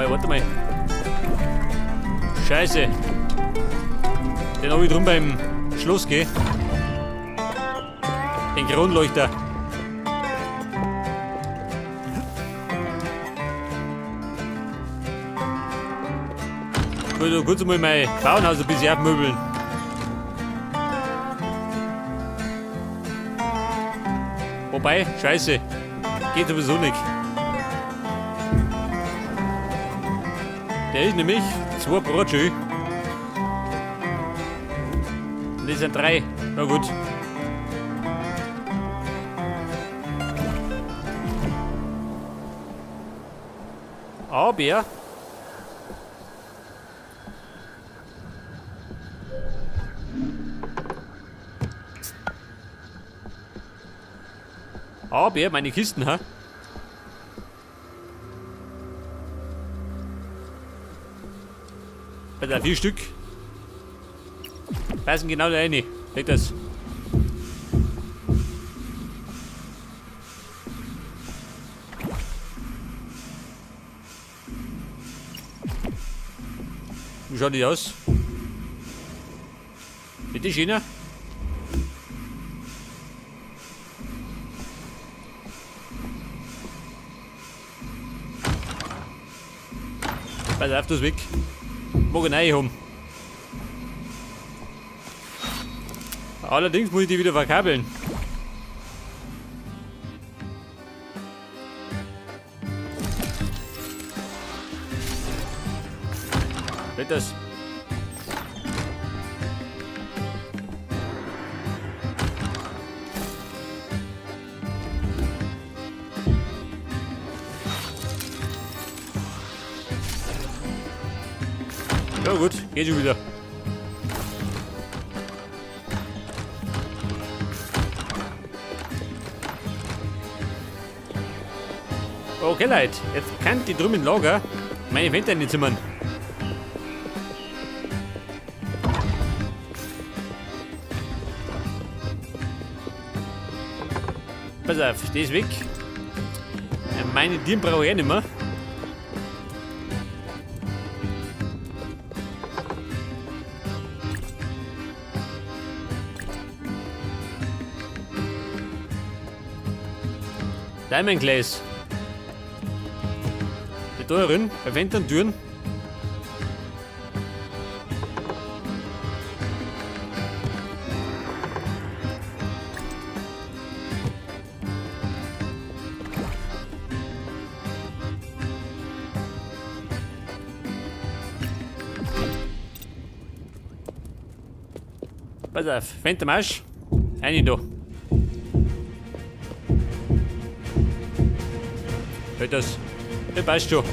Wobei, warte mal. Scheiße. Den habe ich drum beim Schloss, gell? Den Kronleuchter. Ich will kurz einmal mein Bauernhaus ein bisschen aufmöbeln. Wobei, scheiße. Geht sowieso nicht. Der ist nämlich 2 Brot. Und das sind 3. Na gut. Aber meine Kisten, ha? Bei der 4 Stück. Passen genau da rein. Leg das. Wie schaut die aus? Bitte, China? Pass auf, das weg. Mag ich neu haben. Allerdings muss ich die wieder verkabeln. Wird das? Ja gut, geht schon wieder. Okay Leute, jetzt kann die drüben im Lager meine Wände in die Zimmern. Pass auf, das ist weg. Meine Dieren brauche ich eh nicht mehr. Diamond Glass. Die da drin, bei Fenstern und Türen. Pass auf, Fenstermarsch. Eine da. Halt das. Das passt schon.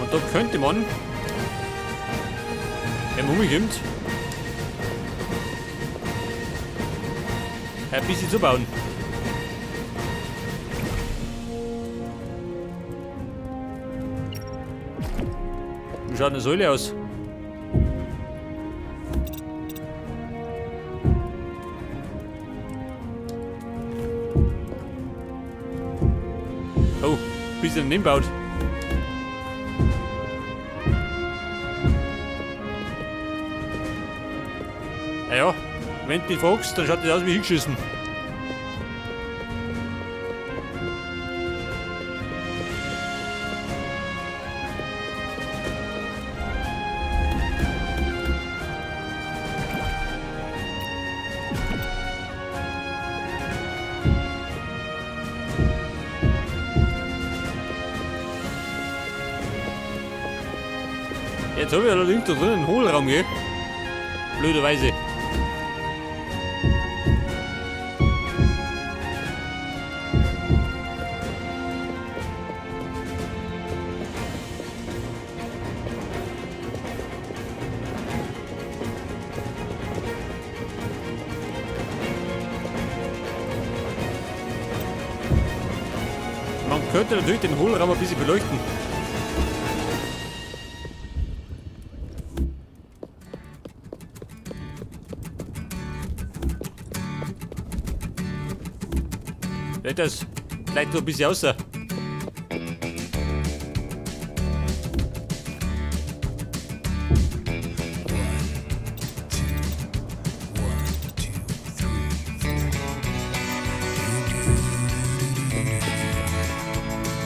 Und da könnte man, wenn man umkommt, ein bisschen zubauen. Wie schaut eine Säule aus? Oh, bisschen nebenbaut. Naja, wenn du mich fragst, dann schaut das aus wie hingeschissen. Jetzt habe ich allerdings da drin einen Hohlraum, gell? Blöderweise. Man könnte natürlich den Hohlraum ein bisschen beleuchten. Vielleicht das vielleicht noch ein bisschen außer.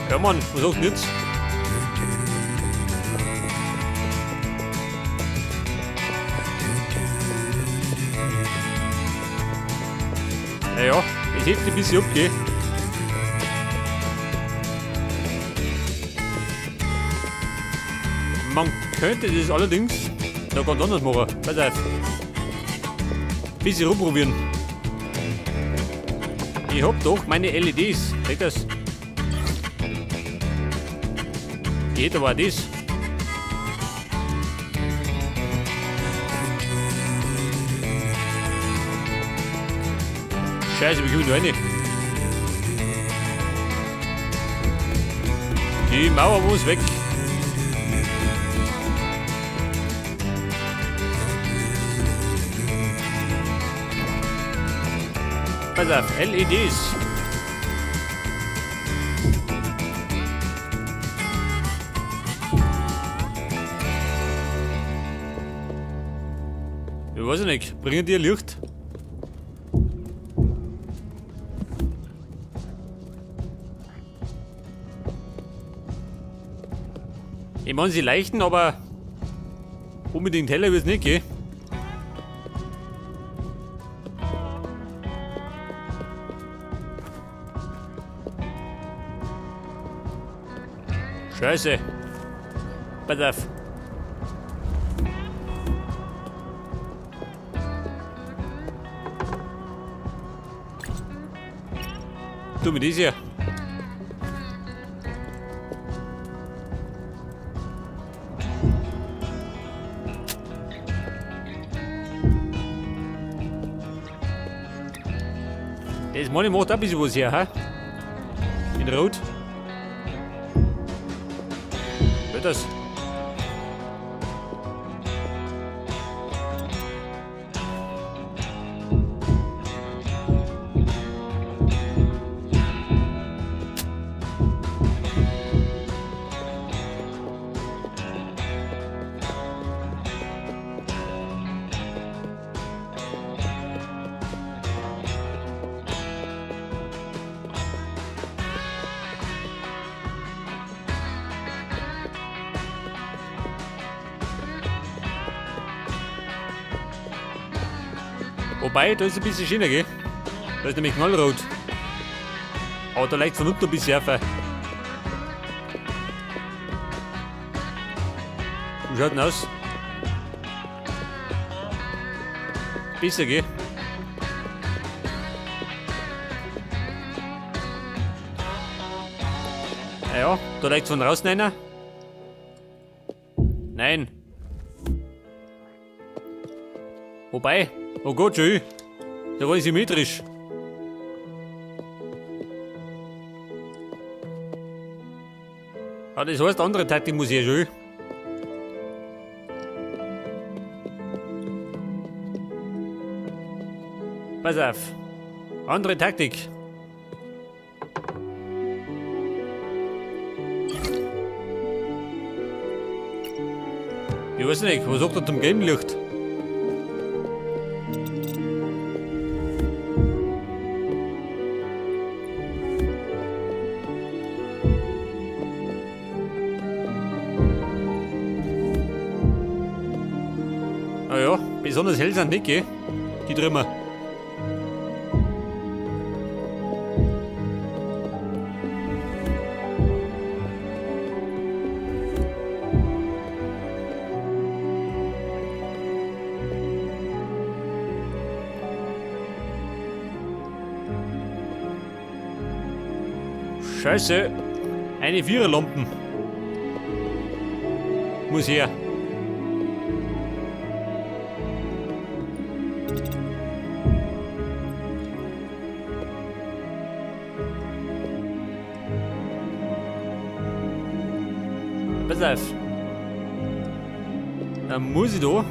Ja Mann, was sagt denn jetzt? Ja, ja, es hebt ein bisschen ab, gell? Man könnte das allerdings noch ganz anders machen. Pass auf. Bisschen rumprobieren. Ich hab doch meine LEDs. Seht das? Geht aber auch das. Scheiße, wie komme ich da rein? Die Mauer muss weg. Pass auf, LEDs. Ich weiß nicht, bringen die Licht? Ich meine, sie leichten, aber unbedingt heller wird's nicht, gell? Scheiße. Pass auf. Tu mir das hier. Das meine ich macht auch ein bisschen was her, hä? In Rot. Wird das? Wobei, da ist ein bisschen schöner, gell? Da ist nämlich knallrot. Aber da leicht von unten ein bisschen auf. Wie schaut denn aus? Besser, gell? Naja, da leicht von draußen einer. Nein. Wobei, oh Gott, schön. Da war ich symmetrisch. Ah, das heißt, andere Taktik muss ich ja schon. Pass auf. Andere Taktik. Ich weiß nicht, was sagt er zum gelben Licht? Naja, besonders hell sind nicht, gell? Die Trümmer. Scheiße. Eine Viererlampen. Muss her. Pass auf. Dann muss ich da.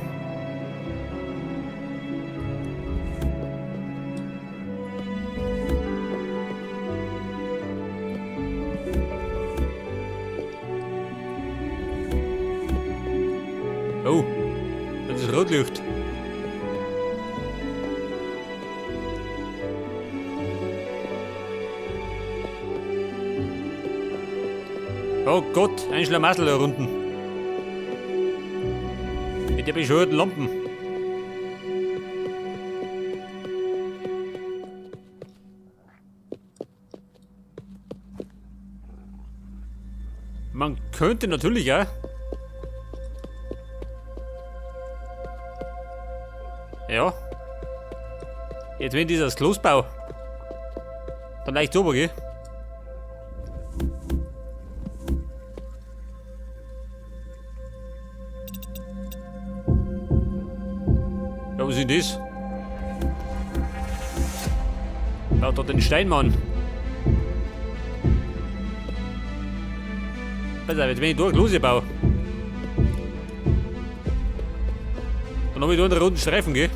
Oh, das ist Rotlicht. Oh Gott, ein Schlamassel da unten. Mit der bescheuerten Lampen. Man könnte natürlich, ja. Ja. Jetzt wenn dieser Klosbau. Dann leicht drüber, gell? Ja, was ist denn das? Baut da den Steinmann. Pass auf, jetzt wenn ich da Klose baue. Dann habe ich da einen roten Streifen, gell?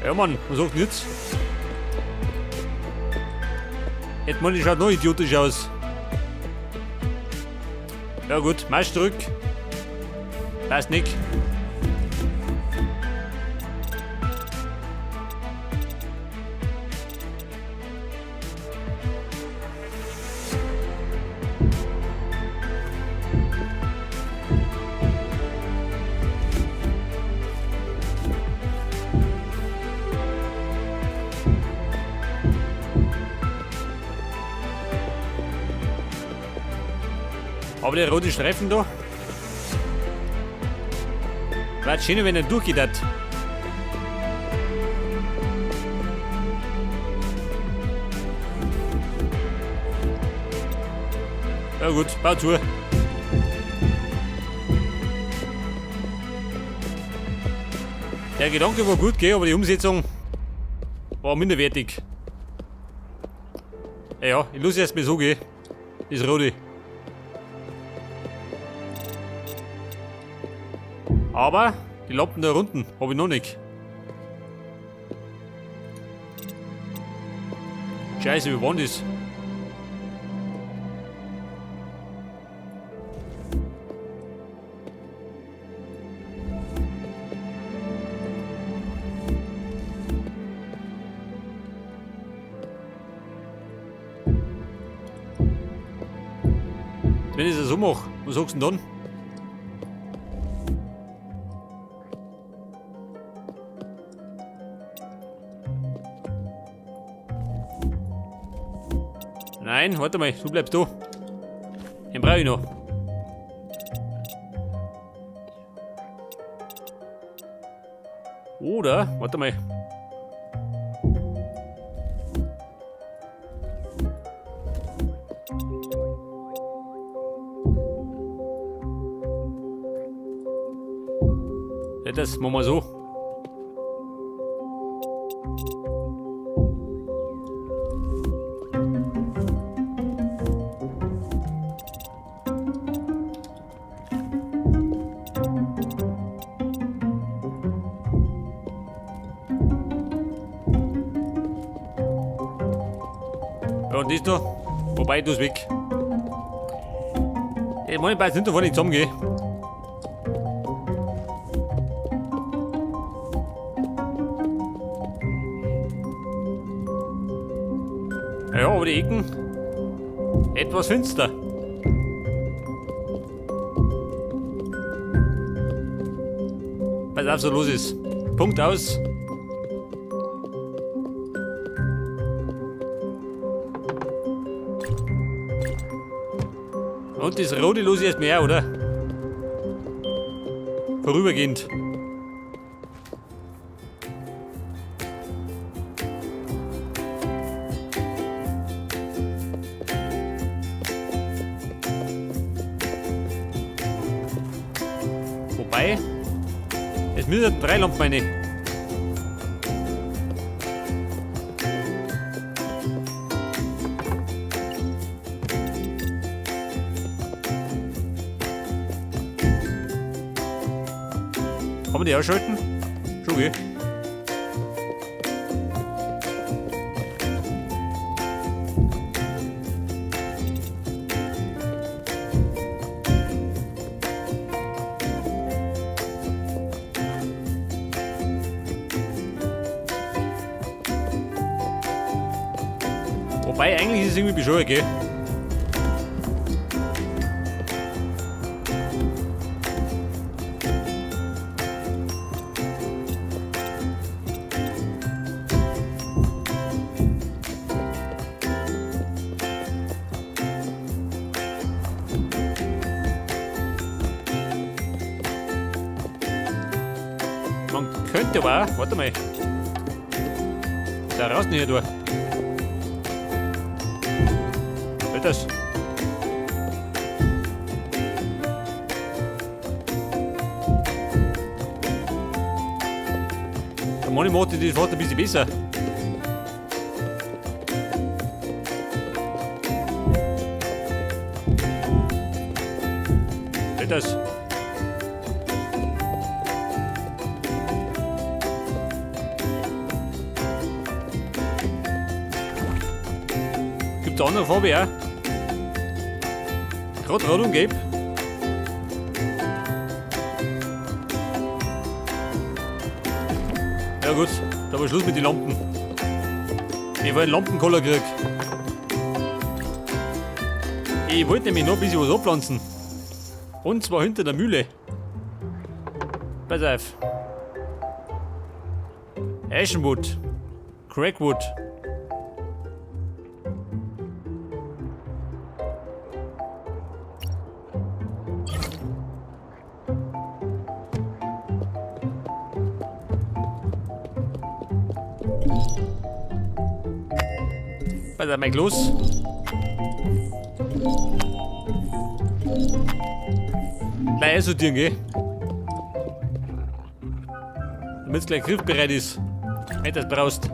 Ja Mann, was sagt denn jetzt? Jetzt mal, die schaut noch idiotisch aus. Ja gut, Marsch zurück. Passt nicht. Aber der rote Streifen da. War schön, wenn er durchgeht hat. Ja gut, bau zu. Der Gedanke war gut, gell, aber die Umsetzung war minderwertig. Ja, ich lasse erst mal so gehen. Das rote. Aber die Lampen da unten habe ich noch nicht. Scheiße, wie war denn das? Wenn ich das so mache, was sagst du denn dann? Nein, warte mal, du bleibst da. Den brauche ich noch. Oder, warte mal. Ja, das machen wir so. Ja, und das da, wobei, das weg. Ich meine, bei sind davon nicht zusammengehen. Ja, aber die Ecken etwas finster. Pass auf, so los ist. Punkt aus. Und das Rote los erst mehr, oder? Vorübergehend. Wobei, es müssen 3 Lampen rein. Kann man die ausschalten? Schon, gell? Wobei, eigentlich ist es irgendwie bescheuert, gell? Man könnte aber auch, warte mal. Da raus nicht durch. Wird das? Der Moni macht die Fahrt ein bisschen besser. Wird das? Gibt es andere Farbe auch? Gerade rot und gelb. Ja gut, da war Schluss mit den Lampen. Ich wollte einen Lampenkoller krieg. Ich wollte nämlich noch ein bisschen was abpflanzen. Und zwar hinter der Mühle. Pass auf. Ashenwood. Crackwood. Pass auf, mein Los. Gleich einsortieren, gell? Damit's gleich griffbereit ist. Wenn du das brauchst.